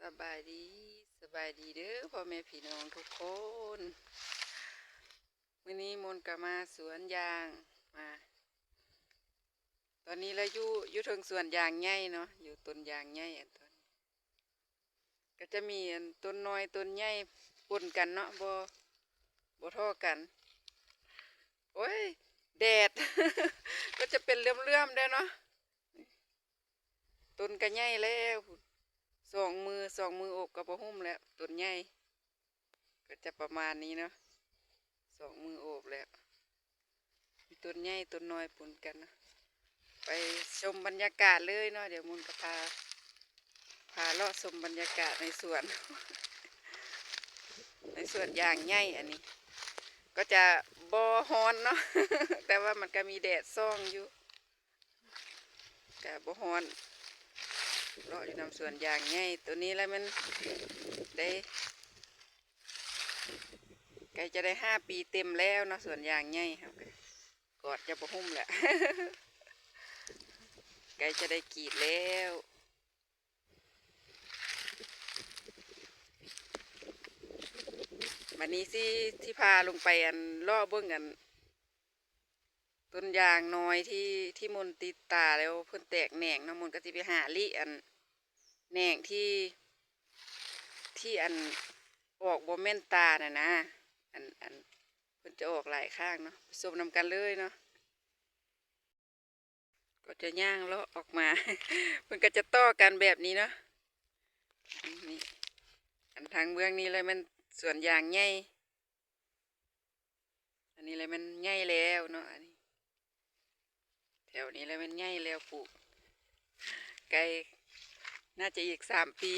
ສະບາຍດີ ສະບາຍດີເດີພໍ່ແມ່ພີ່ນ້ອງທຸກຄົນ. ມື້ນີ້ມົນກະມາສວນຢາງ ມາ ຕອນນີ້ລະຢູ່ ຢູ່ເທິງສວນຢາງໃຫຍ່ເນາະ ຢູ່ຕົ້ນຢາງໃຫຍ່ອັນຕອນ ກະຈະມີອັນຕົ້ນນ້ອຍຕົ້ນໃຫຍ່ປົນກັນເນາະ ບໍ່ ບໍ່ທໍ່ກັນ. ໂອ້ຍ ແດດ ກໍຈະເປັນເຫຼື້ອມໆແດ່ເນາະ. ຕົ້ນກະໃຫຍ່ແລ້ວ ສອງມື ສອງມືໂອບກະບໍ່ຫຸ້ມແລ້ວ ຕົ້ນໃຫຍ່ ກໍຈະປະມານນີ້ເນາະ ສອງມືໂອບແລ້ວ. ມີຕົ້ນໃຫຍ່ຕົ້ນນ້ອຍປົນກັນເນາະ. ໄປຊົມບັນຍາກາດເລີຍເນາະ ດຽວມົນກະພາ ພາເລາະຊົມບັນຍາກາດໃນສວນ ໃນສວນຢາງໃຫຍ່. ອັນນີ້ກໍຈະບໍ່ຮ້ອນເນາະ ແຕ່ວ່າມັນກະມີແດດສ່ອງຢູ່ ກະບໍ່ຮ້ອນ ເລາະຢູ່ນຳສວນຢາງໃຫຍ່. ໂຕນີ້ລະແມ່ນໄດ້ ໃກ້ຈະໄດ້ຫ້າປີເຕັມແລ້ວເນາະ ສວນຢາງໃຫຍ່ ເຮົາກະກອດຈະບໍ່ຫຸ້ມແຫຼະ ໃກ້ຈະໄດ້ກຣີດແລ້ວ. ບັດນີ້ຊິ ຊິພາລົງໄປອັນ ເລາະເບິ່ງອັນ ຕົ້ນຢາງນ້ອຍທີ່ ທີ່ມົນຕິດຕາແລ້ວເພິ່ນແຕກແໜງເນາະ. ມົນກະຊິໄປຫາລິອັນ ແໜງທີ່ ທີ່ອັນ ອອກບໍ່ແມ່ນຕານະນະ ອັນ ອັນ ເພິ່ນຈະອອກຫຼາຍຂ້າງເນາະ. ໄປຊົມນຳກັນເລີຍເນາະ. ກໍຈະຍ່າງເລາະອອກມາ ເພິ່ນກໍຈະຕໍ່ກັນແບບນີ້ເນາະ. ອັນນີ້ ອັນທາງເບື້ອງນີ້ລະແມ່ນສວນຢາງໃຫຍ່ ອັນນີ້ລະແມ່ນໃຫຍ່ແລ້ວເນາະ. ອັນນີ້ ແຖວນີ້ລະແມ່ນໃຫຍ່ແລ້ວ ປູກ ໃກ້ ໜ້າຈະອີກສາມປີ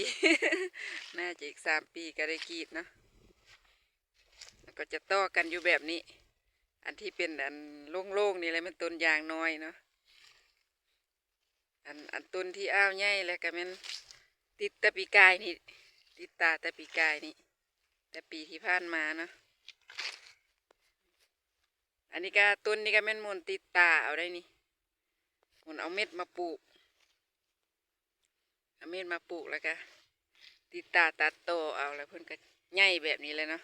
ໜ້າຈະອີກສາມປີກະໄດ້ກຣີດເນາະ. ແລ້ວກໍຈະຕໍ່ກັນຢູ່ແບບນີ້ ອັນທີ່ເປັນອັນໂລ່ງໆນີ້ແຫຼະແມ່ນຕົ້ນຢາງນ້ອຍເນາະ. ອັນ ອັນຕົ້ນທີ່ອ້າວໃຫຍ່ແລ້ວກະແມ່ນຕິດແຕ່ປີກາຍນີ້ ຕິດຕາແຕ່ປີກາຍນີ້ ແຕ່ປີທີ່ຜ່ານມາເນາະ. ອັນນີ້ກະ ຕົ້ນນີ້ກະແມ່ນມົນຕິດຕາເອົາໄດ້ນີ້ ມົນເອົາເມັດມາປູກ ເອົາເມັດມາປູກແລ້ວກະຕິດຕາຕັດຕໍ່ເອົາ ແລ້ວເພິ່ນກະໃຫຍ່ແບບນີ້ແຫຼະເນາະ.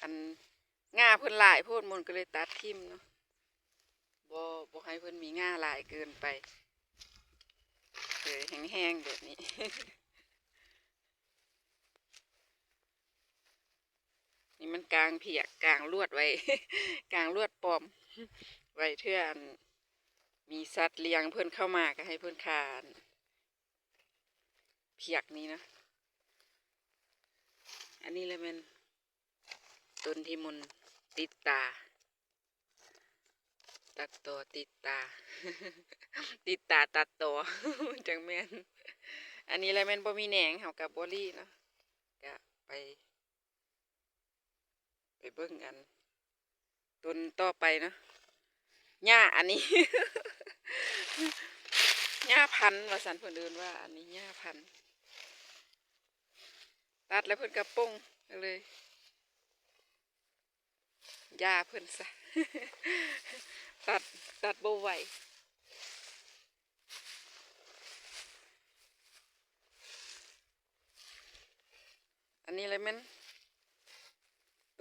ອັນງ່າເພິ່ນຫຼາຍໂພດ ມົນກະເລີຍຕັດຖິ້ມເນາະ ບໍ່ ບໍ່ໃຫ້ເພິ່ນມີງ່າຫຼາຍເກີນໄປ ເລີຍແຫ້ງໆແບບນີ້. ນີ້ມັນກາງຜຽກ ກາງລວດໄວ້ ກາງລວດປອມ ໄວ້ເທື່ອອັນ ມີສັດລ້ຽງເພິ່ນເຂົ້າມາ ກະໃຫ້ເພິ່ນຄາ ອັນ ຜຽກນີ້ນະ. ອັນນີ້ລະແມ່ນຕົ້ນທີ່ມົນຕິດຕາ ຕັດຕໍ່ຕິດຕາ ຕິດຕາຕັດຕໍ່ ຈັ່ງແມ່ນ. ອັນນີ້ລະແມ່ນບໍ່ມີແໜງ ເຮົາກະບໍ່ລີ້ເນາະ ກະໄປ ໄປເບິ່ງອັນຕົ້ນຕໍ່ໄປເນາະ. ຫຍ້າອັນນີ້ ຫຍ້າພັນວ່າຊັ້ນ ເພິ່ນເອີ້ນວ່າອັນນີ້ຫຍ້າພັນ. ຕັດແລ້ວເພິ່ນກະປົງເລີຍ ຢ່າເພິ່ນຊະ ຕັດ ຕັດບໍ່ໄຫວ. ອັນນີ້ລະແມ່ນ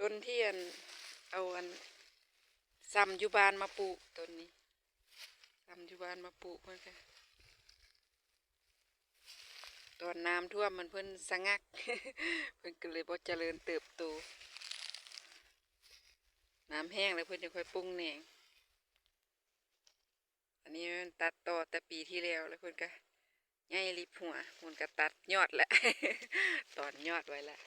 ຕົ້ນທີ່ອັນ ເອົາອັນ ຊຳຢູ່ບ້ານມາປູກ ຕົ້ນນີ້ ຊຳຢູ່ບ້ານມາປູກ ເພິ່ນກະ ຕອນນ້ຳຖ້ວມມັນເພິ່ນສະງັກ ເພິ່ນກະເລີຍບໍ່ຈະເລີນເຕີບໂຕ ນ້ຳແຫ້ງແລ້ວເພິ່ນຈັ່ງຄ່ອຍປຸ້ງແໜງ. ອັນນີ້ແມ່ນຕັດຕໍ່ແຕ່ປີທີ່ແລ້ວ ແລ້ວເພິ່ນກະໃຫຍ່ລິບຫົວ ມັນກະຕັດຍອດແຫຼະ ຕອນຍອດໄວ້ແຫຼະ.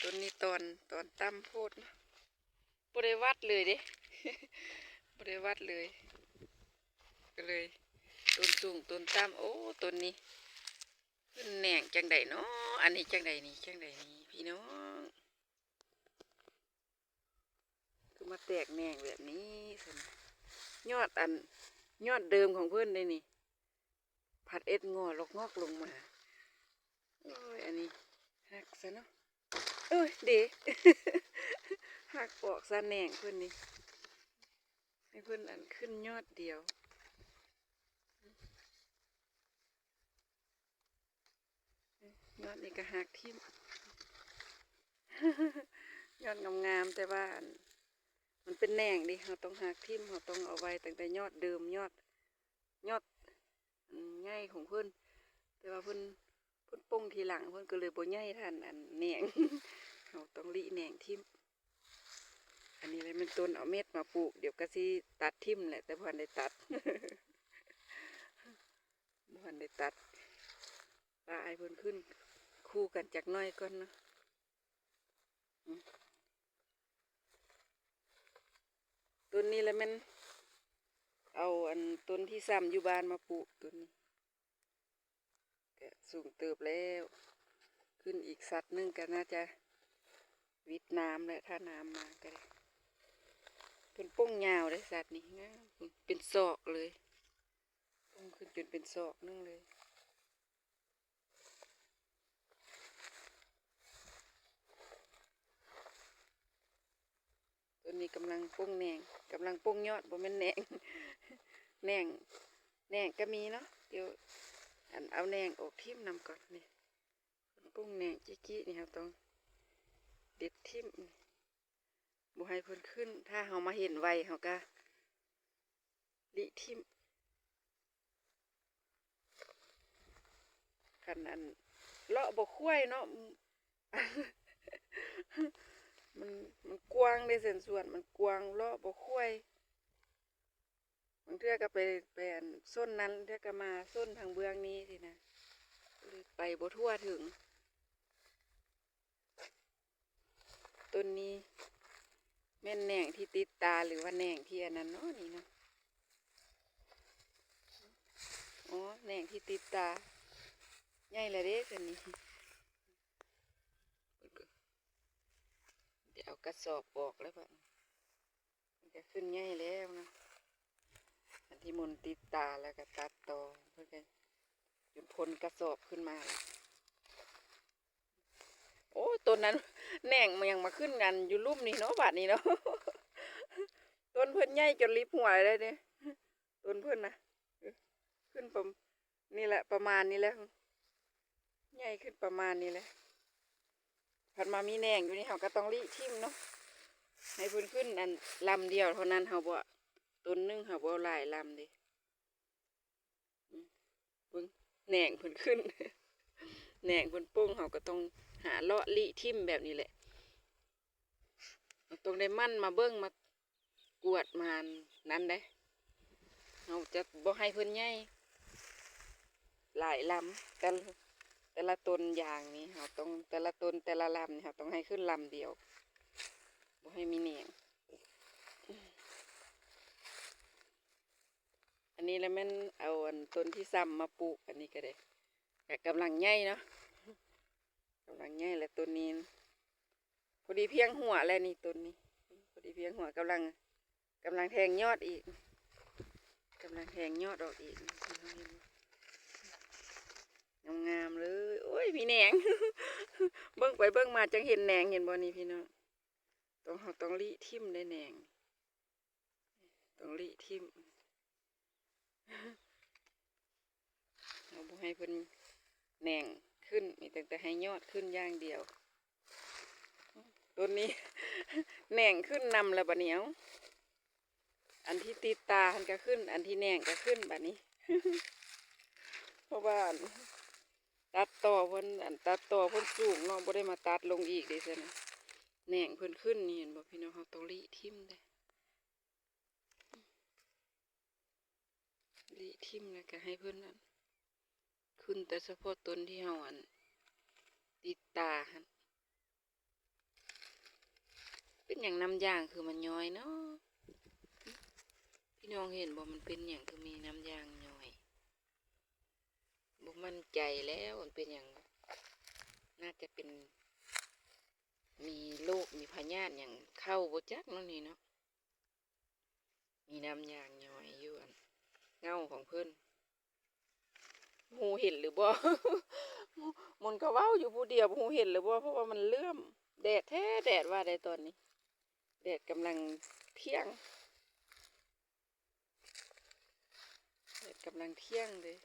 ຕົ້ນນີ້ຕອນ ຕອນຕ່ຳໂພດເນາະ ບໍ່ໄດ້ວັດເລີຍເດ້ ບໍ່ໄດ້ວັດເລີຍ ກະເລີຍຕົ້ນສູງຕົ້ນຕ່ຳ. ໂອ້ ຕົ້ນນີ້ຂຶ້ນແໜງຈັ່ງໃດເນາະ ອັນນີ້ຈັ່ງໃດນີ້ ຈັ່ງໃດນີ້ພີ່ນ້ອງ. ຄືມາແຕກແໜງແບບນີ້ຊັ້ນ ຍອດອັນ ຍອດເດີມຂອງເພິ່ນເດ້ນີ້ ພັດເອັດງໍລອກງອກລົງມາ. ໂອ້ຍ ອັນນີ້ຫັກຊະເນາະ ເອີຍ ເດ ຫັກອອກຊະແໜງເພິ່ນນີ້. ໃຫ້ເພິ່ນອັນຂຶ້ນຍອດດຽວ. ຍອດນີ້ກໍຫັກຖິ້ມ ຍອດງາມໆ ແຕ່ວ່າອັນ ມັນເປັນແໜ່ງເດ້ ເຮົາຕ້ອງຫັກຖິ້ມ ເຮົາຕ້ອງເອົາໄວ້ຕັ້ງແຕ່ຍອດເດີມ ຍອດ ຍອດອັນໃຫຍ່ຂອງເພິ່ນ ແຕ່ວ່າເພິ່ນ ເພິ່ນປົ່ງທີຫຼັງ ເພິ່ນກໍເລີຍບໍ່ໃຫຍ່ທັນອັນແໜ່ງ ເຮົາຕ້ອງລິແໜ່ງຖິ້ມ. ອັນນີ້ແຫຼະແມ່ນຕົ້ນເອົາເມັດມາປູກ ດຽວກໍຊິຕັດຖິ້ມແຫຼະ ແຕ່ບໍ່ທັນໄດ້ຕັດ ບໍ່ທັນໄດ້ຕັດ ລະໃຫ້ເພິ່ນຂຶ້ນຄູ່ກັນຈັກໜ້ອຍກ່ອນເນາະ. ອືມ ຕົ້ນນີ້ລະແມ່ນເອົາອັນຕົ້ນທີ່ຊ້ຳຢູ່ບ້ານມາປູກ ຕົ້ນນີ້ກະສູງເຕີບແລ້ວ ຂຶ້ນອີກສັດໜຶ່ງກະໜ້າຈະຫວິດນ້ຳແຫຼະ ຖ້ານ້ຳມາກະໄດ້. ເພິ່ນປົ່ງຍາວເດ້ ສັດນີ້ງາມ ເປັນສອກເລີຍ ປົ່ງຂຶ້ນຈົນເປັນສອກໜຶ່ງເລີຍ. ໂຕນີ້ກຳລັງປົ່ງແໜ່ງ ກຳລັງປົ່ງຍອດ ບໍ່ແມ່ນແໜ່ງ ແໜ່ງ ແໜ່ງກໍມີເນາະ ດຽວອັນເອົາແໜ່ງອອກຖິ້ມນຳກ່ອນ. ນີ້ເພິ່ນປົ່ງແໜ່ງຈີ້ໆ ນີ້ເຮົາຕ້ອງເດັດຖິ້ມ ບໍ່ໃຫ້ເພິ່ນຂຶ້ນ ຖ້າເຮົາມາເຫັນໄວເຮົາກໍ ລິຖິ້ມ ຄັນອັນເລາະບໍ່ຄວາຍເນາະ ມັນ ມັນກວ້າງເດ້ ເສັ້ນສວນມັນກວ້າງ ເລາະບໍ່ຄວາຍ ບາງເທື່ອກໍໄປ ໄປອັນສົ້ນນັ້ນ ເທື່ອກໍມາສົ້ນທາງເບື້ອງນີ້ຊີ້ນະ ໄປບໍ່ທົ່ວເຖິງ. ຕົ້ນນີ້ແມ່ນແໜ່ງທີ່ຕິດຕາ ຫຼືວ່າແໜ່ງທີ່ອັນນັ້ນເນາະ ນີ້ເນາະ ອໍ ແໜ່ງທີ່ຕິດຕາ ໃຫຍ່ແລ້ວເດ້ ໂຕນີ້ ດຽວເອົາກະສອບອອກແລ້ວບາດນີ້ ມັນກະຂຶ້ນໃຫຍ່ແລ້ວນະ ອັນທີ່ມົນຕິດຕາ ແລ້ວກະຕັດຕໍ່ ເພິ່ນກະຈົນພົ້ນກະສອບຂຶ້ນມາ. ໂອ້ ຕົ້ນນັ້ນແໜ່ງມັນຍັງມາຂຶ້ນກັນຢູ່ລຸ່ມນີ້ເນາະ ບາດນີ້ເນາະ ຕົ້ນເພິ່ນໃຫຍ່ຈົນລິບຫົວໄດ້ເດ້ ຕົ້ນເພິ່ນນະ ຂຶ້ນປະ ນີ້ແຫຼະ ປະມານນີ້ແຫຼະ ໃຫຍ່ຂຶ້ນປະມານນີ້ແຫຼະ ພັດມາມີແໜ່ງຢູ່ນີ້ ເຮົາກໍຕ້ອງລິຖິ້ມເນາະ ໃຫ້ເພິ່ນຂຶ້ນອັນລຳດຽວເທົ່ານັ້ນ ເຮົາບໍ່ ຕົ້ນໜຶ່ງເຮົາບໍ່ເອົາຫຼາຍລຳເດ້. ອືມ ເບິ່ງ ແໜ່ງເພິ່ນຂຶ້ນ ແໜ່ງເພິ່ນປົ່ງ ເຮົາກໍຕ້ອງຫາເລາະລິຖິ້ມແບບນີ້ແຫຼະ ເຮົາຕ້ອງໄດ້ໝັ່ນມາເບິ່ງ ມາກວດ ມານັ້ນເດ້ ເຮົາຈະບໍ່ໃຫ້ເພິ່ນໃຫຍ່ຫຼາຍລຳ ແຕ່ ແຕ່ລະຕົ້ນຢາງນີ້ ເຮົາຕ້ອງ ແຕ່ລະຕົ້ນ ແຕ່ລະລຳນີ້ ເຮົາຕ້ອງໃຫ້ຂຶ້ນລຳດຽວ ບໍ່ໃຫ້ມີແໜ່ງ. ອັນນີ້ລະແມ່ນເອົາອັນຕົ້ນທີ່ຊ້ຳມາປູກ ອັນນີ້ກໍໄດ້ ກະກຳລັງໃຫຍ່ເນາະ ກຳລັງໃຫຍ່ ແລະ ຕົ້ນນີ້ພໍດີພຽງຫົວແລ້ວນີ້ ຕົ້ນນີ້ພໍດີພຽງຫົວ ກຳລັງ ກຳລັງແທງຍອດອີກ ກຳລັງແທງຍອດອອກອີກ ງາມໆ ເລີຍ. ໂອ້ຍ ມີແໜ່ງ ເບິ່ງໄປເບິ່ງມາຈັ່ງເຫັນແໜ່ງ ເຫັນບໍ່ນີ້ພີ່ນ້ອງ ຕ້ອງ ເຮົາຕ້ອງລິຖິ້ມໄດ້ແໜ່ງ ຕ້ອງລິຖິ້ມ ເຮົາບໍ່ໃຫ້ເພິ່ນແໜ່ງຂຶ້ນ ມີຕັ້ງແຕ່ໃຫ້ຍອດຂຶ້ນຢ່າງດຽວ. ຕົ້ນນີ້ແໜ່ງຂຶ້ນນຳແລ້ວບາດນີ້ ເອົາ ອັນທີ່ຕິດຕາຫັ້ນກໍຂຶ້ນ ອັນທີ່ແໜ່ງກໍຂຶ້ນບາດນີ້ ເພາະວ່າອັນຕັດຕໍ່ເພິ່ນ ອັນຕັດຕໍ່ເພິ່ນສູງເນາະ ບໍ່ໄດ້ມາຕັດລົງອີກເດ້ ຊັ້ນນະ ແໜ່ງເພິ່ນຂຶ້ນນີ້ ເຫັນບໍ່ພີ່ນ້ອງ ເຮົາຕ້ອງລິຖິ້ມເດ້. ລິຖິ້ມແລ້ວກໍໃຫ້ເພິ່ນອັນຂຶ້ນແຕ່ສະເພາະຕົ້ນທີ່ເຮົາອັນຕິດຕາຫັ້ນ. ເປັນຫຍັງນ້ຳຢາງຄືມັນຍ້ອຍເນາະ? ພີ່ນ້ອງເຫັນບໍ່? ມັນເປັນຫຍັງຄືມີນ້ຳຢາງຍ້ອຍ? ບໍ່ໝັ້ນໃຈແລ້ວ ມັນເປັນຫຍັງ? ໜ້າຈະເປັນ ມີໂລກ ມີພະຍາດຫຍັງເຂົ້າບໍ່ຈັກເນາະນີ້ເນາະ. ມີນ້ຳຢາງຍ້ອຍຢູ່ອັນເຫງົ້າຂອງເພິ່ນ. ຮູ້ເຫັນຫຼືບໍ່? ມົນກໍເວົ້າຢູ່ຜູ້ດຽວ ບໍ່ຮູ້ເຫັນຫຼືບໍ່? ເພາະວ່າມັນເຫຼື້ອມ ແດດແທ້ແດດວ່າໄດ໋ຕອນນີ້ ແດດກຳລັງທ່ຽງ. ກຳລັງທ່ຽງເລີຍ.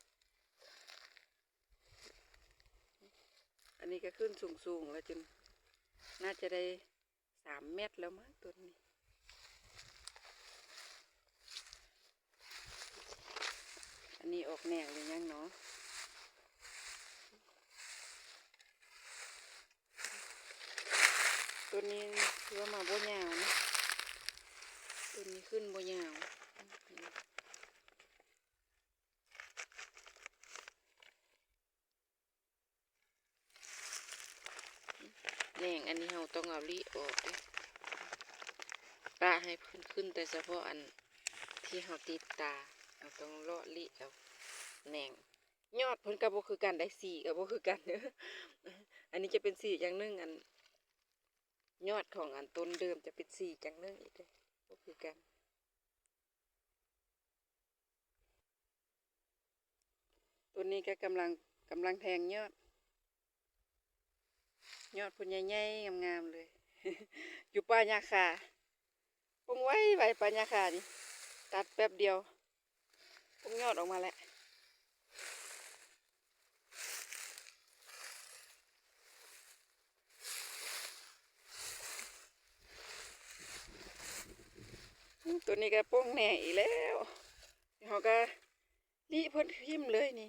ອັນນີ້ກໍຂຶ້ນສູງໆ ແລ້ວຈົນໜ້າຈະໄດ້ສາມແມັດແລ້ວມັ້ງຕົ້ນນີ້. ອັນນີ້ອອກແໜ່ງຫຼືຍັງເນາະ? ຕົ້ນນີ້ຖືວ່າມາບໍ່ຍາວນະ, ຕົ້ນນີ້ຂຶ້ນບໍ່ຍາວ. ແໜ່ງອັນນີ້ເຮົາຕ້ອງເອົາລິອອກເດ້, ປະໃຫ້ເພິ່ນຂຶ້ນແຕ່ສະເພາະອັນທີ່ເຮົາຕິດຕາ, ເຮົາຕ້ອງເລາະລິເອົາແໜ່ງ. ຍອດເພິ່ນກໍບໍ່ຄືກັນໄດ໋, ສີກໍບໍ່ຄືກັນເດີ. ອັນນີ້ຈະເປັນສີຢ່າງໜຶ່ງ, ອັນຍອດຂອງອັນຕົ້ນເດີມຈະເປັນສີຢ່າງໜຶ່ງອີກເດ້, ບໍ່ຄືກັນ. ຕົ້ນນີ້ກໍກຳລັງ ກຳລັງແທງຍອດ, ຍອດເພິ່ນໃຫຍ່ໆ ງາມໆ ເລີຍ. ຢູ່ປ່າຫຍ້າຄາ, ປົງໄວໆ ປ່າຫຍ້າຄານີ້, ຕັດແປັບດຽວ ປົງຍອດອອກມາແລ້ວ. ອືມ ໂຕນີ້ກໍປົ່ງແໜ່ງອີກແລ້ວ, ເຮົາກໍລິເພິ່ນຖິ້ມເລີຍນີ້.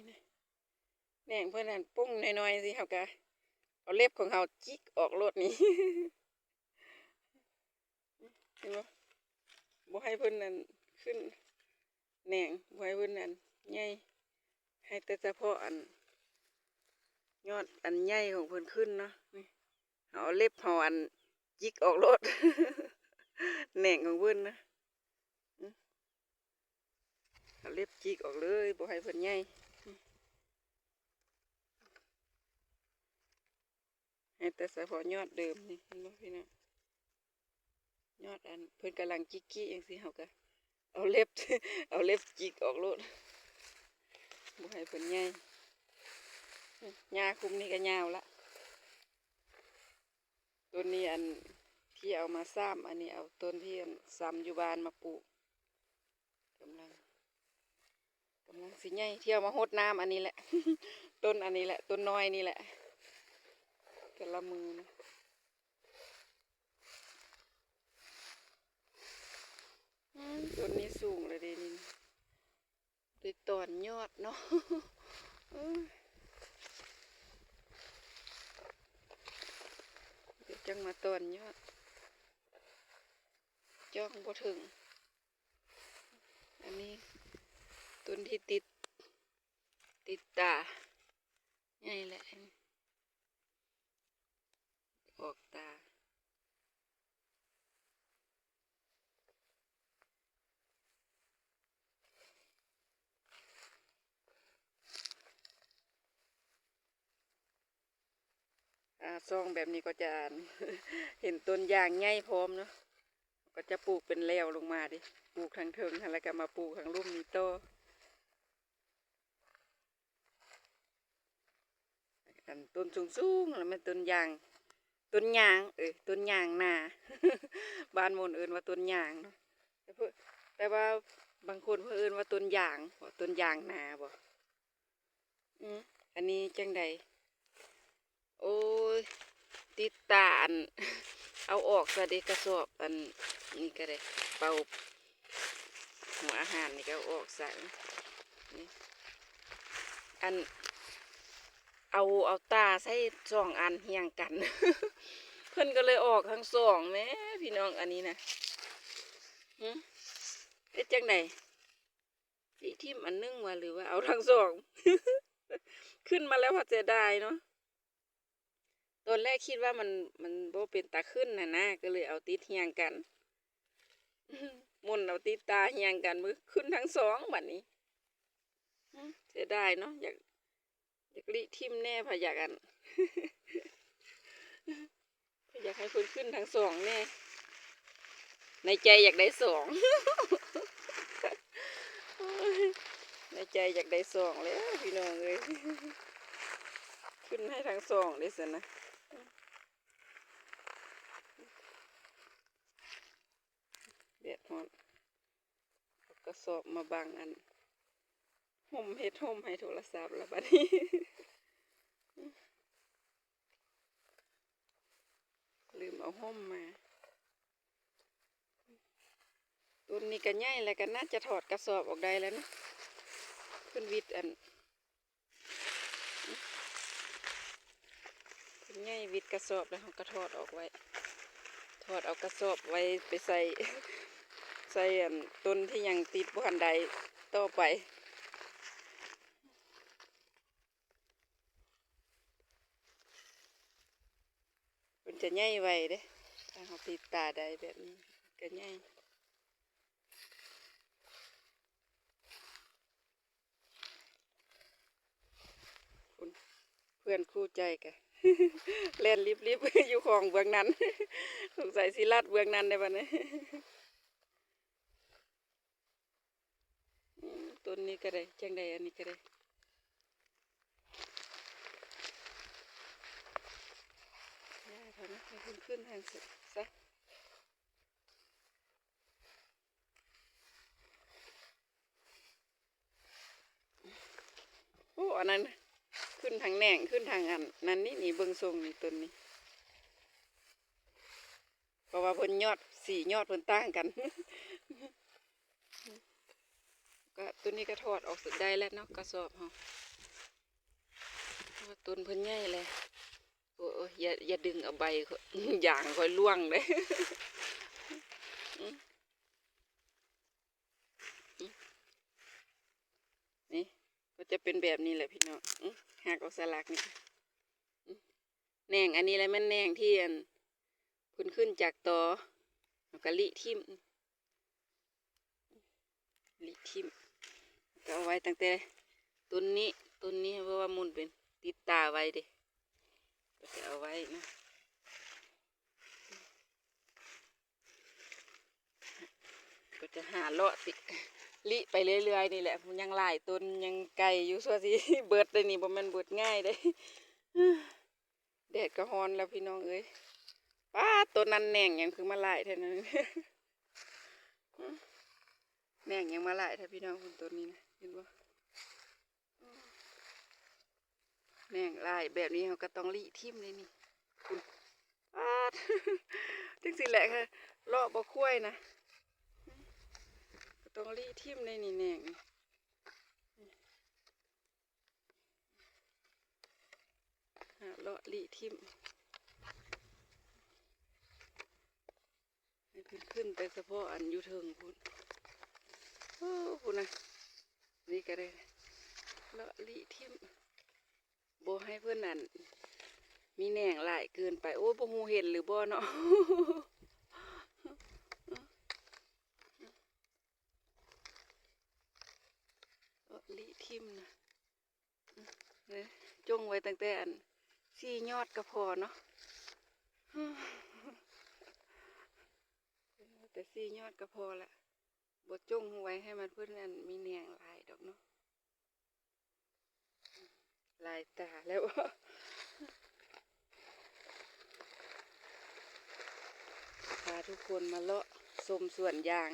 ແໜ່ງເພິ່ນຫັ້ນປົ່ງນ້ອຍໆ ຊີ້ ເຮົາກໍເອົາເລັບຂອງເຮົາຈິກອອກໂລດນີ້. ເຫັນບໍ່? ບໍ່ໃຫ້ເພິ່ນນັ້ນຂຶ້ນແໜ່ງ, ບໍ່ໃຫ້ເພິ່ນນັ້ນໃຫຍ່, ໃຫ້ແຕ່ສະເພາະອັນຍອດອັນໃຫຍ່ຂອງເພິ່ນຂຶ້ນເນາະ. ນີ້ ເຮົາເອົາເລັບເຮົາອັນຈິກອອກໂລດ ແໜ່ງຂອງເພິ່ນນະ. ເອົາເລັບຈິກອອກເລີຍ, ບໍ່ໃຫ້ເພິ່ນໃຫຍ່. ໃຫ້ແຕ່ສະເພາະຍອດເດີມນີ້, ເຫັນບໍ່ພີ່ນ້ອງ? ຍອດອັນເພິ່ນກຳລັງຈິກໆ ຈັ່ງຊີ້, ເຮົາກໍເອົາເລັບ ເອົາເລັບຈິກອອກໂລດ, ບໍ່ໃຫ້ເພິ່ນໃຫຍ່. ຫຍ້າຄຸ້ມນີ້ກໍຍາວລະ. ຕົ້ນນີ້ອັນທີ່ເອົາມາຊ້ຳ, ອັນນີ້ເອົາຕົ້ນທີ່ຊ້ຳຢູ່ບ້ານມາປູກ. ກຳລັງ ກຳລັງຊິໃຫຍ່, ທີ່ເອົາມາຫົດນ້ຳອັນນີ້ແຫຼະ, ຕົ້ນອັນນີ້ແຫຼະ, ຕົ້ນນ້ອຍນີ້ແຫຼະ. ແຕ່ລະມື້ນະ. ອືມ ຕົ້ນນີ້ສູງແລ້ວເດ້ນີ້. ໄດ້ຕອນຍອດເນາະ. ເອີ ດຽວຈັ່ງມາຕອນຍອດ, ຈ້ອງບໍ່ເຖິງ. ອັນນີ້ຕົ້ນທີ່ຕິດ ຕິດຕາໃຫຍ່ແຫຼະ. ອອກຕາ. ອາ ຊ່ອງແບບນີ້ກໍຈະ ເຫັນຕົ້ນຢາງໃຫຍ່ພ້ອມເນາະ, ກໍຈະປູກເປັນແລວລົງມາເດ້, ປູກທາງເທິງຫັ້ນ ແລ້ວກໍມາປູກທາງລຸ່ມນີ້ຕໍ່. ອັນຕົ້ນສູງໆ ລະແມ່ນຕົ້ນຢາງ, ຕົ້ນຢາງ ເອີ ຕົ້ນຢາງນາ, ບ້ານມົນເອີ້ນວ່າຕົ້ນຢາງເນາະ, ແຕ່ເພິ່ນ ແຕ່ວ່າບາງຄົນເພິ່ນເອີ້ນວ່າຕົ້ນຢາງບໍ? ຕົ້ນຢາງນາບໍ? ອືມ ອັນນີ້ຈັ່ງໃດ? ໂອ້ຍ ຕິດຕາ ອັນ ເອົາອອກຊະເດ ກະສອບ ອັນນີ້ກະໄດ້ ເປົາຫົວອາຫານນີ້ກະເອົາອອກຊະ. ນີ້ ອັນ ເອົາ ເອົາຕາໃສ່ສອງອັນຮຽງກັນ ເພິ່ນກະເລີຍອອກທັງສອງແມ້ພີ່ນ້ອງ. ອັນນີ້ນະ ຫຶ ເຮັດຈັ່ງໃດ? ລິຖິ້ມອັນໜຶ່ງຫວາ ຫຼືວ່າເອົາທັງສອງ? ຂຶ້ນມາແລ້ວພັດເສຍດາຍເນາະ. ຕອນແລກຄິດວ່າມັນ ມັນບໍ່ເປັນຕາຂຶ້ນຫັ້ນນະ ກໍເລີຍເອົາຕິດຮຽງກັນ ໝູນເອົາຕິດຕາຮຽງກັນ ມັນຂຶ້ນທັງສອງບັດນີ້. ເສຍດາຍເນາະ ຢາກ ຢາກລິຖິ້ມແດ່ ພະ ຢາກອັນ ພະ ຢາກໃຫ້ເພິ່ນຂຶ້ນທັງສອງແດ່. ໃນໃຈຢາກໄດ້ສອງ ໃນໃຈຢາກໄດ້ສອງແລ້ວພີ່ນ້ອງເອີຍ ຂຶ້ນໃຫ້ທັງສອງເດ້ຊັ້ນນະ. ແດດຮ້ອນ ເອົາກະສອບມາບັງອັນ ຮົ່ມ ເຮັດຮົ່ມໃຫ້ໂທລະສັບລະບັດນີ້ ລືມເອົາຮົ່ມມາ. ຕົ້ນນີ້ກະໃຫຍ່ແລ້ວ ກະໜ້າຈະຖອດກະສອບອອກໄດ້ແລ້ວເນາະ. ເພິ່ນຫວິດອັນ ເພິ່ນໃຫຍ່ຫວິດກະສອບແລ້ວ ເຮົາກະຖອດອອກໄວ້ ຖອດເອົາກະສອບໄວ້ໄປໃສ່ ໃສ່ອັນຕົ້ນທີ່ຍັງຕິດບໍ່ທັນໄດ້ຕໍ່ໄປ. ເພິ່ນຈະໃຫຍ່ໄວເດ້ ຖ້າເຮົາຕິດຕາໄດ້ແບບນີ້ກະໃຫຍ່. ພຸ້ນ ເພື່ອນຄູ່ໃຈກະແລ່ນລິບໆ ຢູ່ຂອງເບື້ອງນັ້ນ ສົງໄສຊິລັດເບື້ອງນັ້ນໄດ້ບັດນີ້. ອືມ ຕົ້ນນີ້ກະໄດ້ ຈັ່ງໃດອັນນີ້ກະໄດ້ ຢ່າເທົ່ານັ້ນ ໃຫ້ເພິ່ນຂຶ້ນທາງຊະ. ໂອ້ ອັນນັ້ນ ຂຶ້ນທາງແໜ່ງ ຂຶ້ນທາງອັນນັ້ນນີ້ ນີ້ ເບິ່ງຊົງນີ້ ຕົ້ນນີ້ ເພາະວ່າເພິ່ນຍອດ ສີ່ຍອດເພິ່ນຕ່າງກັນ. ກະ ໂຕນີ້ກະຖອດອອກໄດ້ແລ້ວເນາະ ກະສອບເຮົາ ເພາະວ່າຕົ້ນເພິ່ນໃຫຍ່ແລ້ວ. ໂອ້ຍ ຢ່າ ຢ່າດຶງເອົາໃບ ຢາງຂ້ອຍລ່ວງເດ້. ອືມ ອືມ ນີ້ ກໍຈະເປັນແບບນີ້ແຫຼະພີ່ນ້ອງ. ອືມ ຫັກອອກສະຫຼັກນີ້ ອືມ ແໜ່ງອັນນີ້ແຫຼະແມ່ນແໜ່ງທີ່ອັນ ເພິ່ນຂຶ້ນຈາກຕໍ ເຮົາກະລິຖິ້ມ ລິຖິ້ມ ກະເອົາໄວ້ຕັ້ງແຕ່ຕົ້ນນີ້ ຕົ້ນນີ້ ເພາະວ່າໝຸ່ນເປັນຕິດຕາໄວ້ເດ້ ກະຈະເອົາໄວ້ນະ ກະຈະຫາເລາະຕິ ລິໄປເລື້ອຍໆນີ້ແຫຼະ. ຍັງຫຼາຍຕົ້ນ ຍັງໄກຢູ່ ຊົ່ວຊິເບິດໄດ໋ນີ້ ບໍ່ແມ່ນເບິດງ່າຍເດ້. ແດດກະຮ້ອນແລ້ວພີ່ນ້ອງເອີຍ. ປາດ ຕົ້ນນັ້ນແໜ່ງຫຍັງຄືມາຫຼາຍແທ້ນັ້ນ ແໜ່ງຫຍັງມາຫຼາຍແທ້ພີ່ນ້ອງ. ເບິ່ງຕົ້ນນີ້ນະ ເຫັນບໍ່ ແໜ່ງຫຼາຍ. ແບບນີ້ເຮົາກະຕ້ອງລິຖິ້ມເດ້ນີ້ ພຸ້ນ ປາດ ຈັ່ງຊີ້ແຫຼະ ເລາະບໍ່ຂວາຍນະ ກະຕ້ອງລິຖິ້ມເດ້ນີ້ ແໜ່ງນີ້. ຫາເລາະລິຖິ້ມ ໃຫ້ເພິ່ນຂຶ້ນແຕ່ສະເພາະອັນຢູ່ເທິງພຸ້ນ. ໂອ້ ພຸ້ນນະ ນີ້ກະໄດ້ເລາະລິຖິ້ມ ບໍ່ໃຫ້ເພິ່ນອັນມີແໜ່ງຫຼາຍເກີນໄປ. ໂອ້ ບໍ່ຮູ້ເຫັນຫຼືບໍ່ເນາະ ເລາະລິຖິ້ມນະ. ຈົງໄວ້ຕັ້ງແຕ່ອັນສີ່ຍອດກະພໍເນາະ ແຕ່ສີ່ຍອດກະພໍລະ ບໍ່ຈົງໄວ້ໃຫ້ມັນເພິ່ນອັນມີແໜ່ງຫຼາຍດອກເນາະ. ຫຼາຍຕາແລ້ວ ພາທຸກຄົນມາເລາະຊົມສວນຢາງ.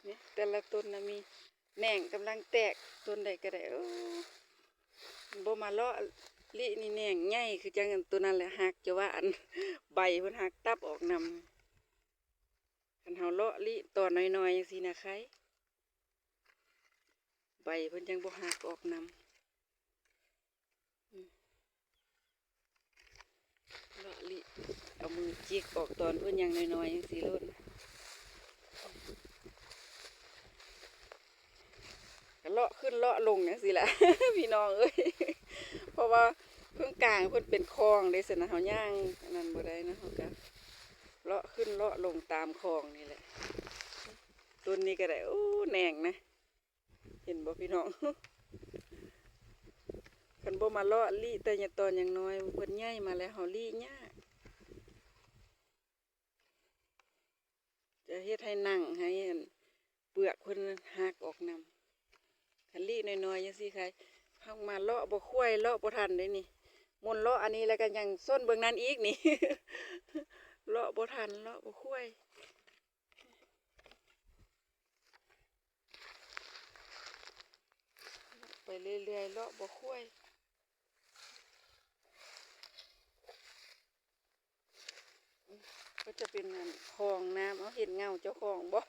ນີ້ ແຕ່ລະຕົ້ນນະມີແໜ່ງກຳລັງແຕກ ຕົ້ນໃດກະໄດ້. ເອີ ບໍ່ມາເລາະລິນີ້ແໜ່ງໃຫຍ່ຄືຈັ່ງອັນໂຕນັ້ນແຫຼະ ຫັກ ຈະວ່າອັນໃບເພິ່ນຫັກຕັບອອກນຳ. ຄັນເຮົາເລາະລິຕອນນ້ອຍໆຈັ່ງຊີ້ນະໄຄ ໃບເພິ່ນຈັ່ງບໍ່ຫັກອອກນຳ. ອືມ ເລາະລິ ເອົາມືຈິກອອກຕອນເພິ່ນຍັງນ້ອຍໆຈັ່ງຊີ້ໂລດ ກະເລາະຂຶ້ນເລາະລົງຈັ່ງຊີ້ແຫຼະ ພີ່ນ້ອງເອີຍ. ເພາະວ່າເບື້ອງກາງເພິ່ນເປັນຄອງເດ້ ຊັ້ນນະ ເຮົາຍ່າງອັນນັ້ນບໍ່ໄດ້ນະ ເຮົາກະເລາະຂຶ້ນເລາະລົງຕາມຄອງນີ້ແຫຼະ. ຕົ້ນນີ້ກະໄດ້ ໂອ້ ແໜ່ງນະ. ເຫັນບໍ່ພີ່ນ້ອງ ຄັນບໍ່ມາເລາະລິແຕ່ຕອນຍັງນ້ອຍ ເພິ່ນໃຫຍ່ມາແລ້ວເຮົາລິຍາກ ຈະເຮັດໃຫ້ໜັງ ໃຫ້ອັນເປືອກເພິ່ນຫັກອອກນຳ. ຄັນລິນ້ອຍໆຈັ່ງຊີ້ໄຄ ເຮົາມາເລາະບໍ່ຂວາຍ ເລາະບໍ່ທັນເດ້ນີ້. ໝູນເລາະອັນນີ້ແລ້ວກະຍັງສົ້ນເບິ່ງນັ້ນອີກນີ້ ເລາະບໍ່ທັນ ເລາະບໍ່ຂວາຍ. ໄປເລື້ອຍໆ ເລາະບໍ່ຄ່ອຍ. ກໍຈະເປັນອັນຮ່ອງນ້ຳ. ເອົາ ເຫັນເງົາເຈົ້າຂອງບໍ່?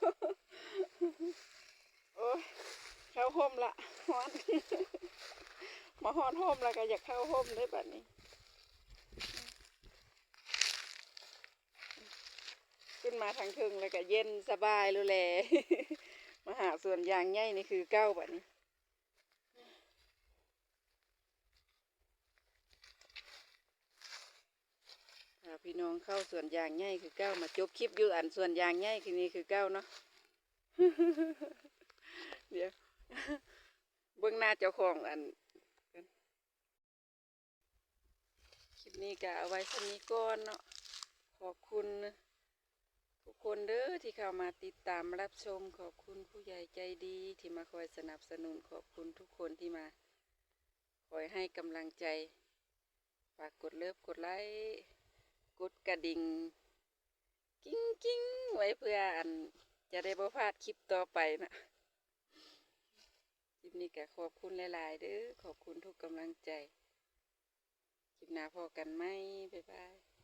ໂອ້ຍ ເຂົ້າຮົ່ມລະ ຮ້ອນ. ມາຮອດຮົ່ມລະກໍຢາກເຂົ້າຮົ່ມເດ້ບັດນີ້. ຂຶ້ນມາທາງເທິງແລ້ວກໍເຢັນສະບາຍໂລດແຫຼະ. ມາຫາສວນຢາງໃຫຍ່ນີ້ຄືເກົ່າບັດນີ້. ພາພີ່ນ້ອງເຂົ້າສວນຢາງໃຫຍ່ຄືເກົ່າ, ມາຈົບຄລິບຢູ່ອັນສວນຢາງໃຫຍ່ຄືນີ້ຄືເກົ່າເນາະ. ດຽວ ເບິ່ງໜ້າເຈົ້າຂອງອັນ ຄລິບນີ້ກະເອົາໄວ້ສ່ຳນີ້ກ່ອນເນາະ. ຂອບຄຸນທຸກຄົນເດີທີ່ເຂົ້າມາຕິດຕາມຮັບຊົມ. ຂອບຄຸນຜູ້ໃຫຍ່ໃຈດີທີ່ມາຄອຍສະໜັບສະໜູນ. ຂອບຄຸນທຸກຄົນທີ່ມາຄອຍໃຫ້ກຳລັງໃຈ. ຝາກກົດເລີບ ກົດໄລ້ ກົດກະດິ່ງ ກິ້ງໆ ໄວ້ເພື່ອອັນຈະໄດ້ບໍ່ພາດຄລິບຕໍ່ໄປນະ. ຄລິບນີ້ກະຂອບຄຸນຫຼາຍໆເດີ. ຂອບຄຸນທຸກກຳລັງໃຈ. ຄລິບໜ້າພໍ້ກັນໃໝ່. ບາຍບາຍ.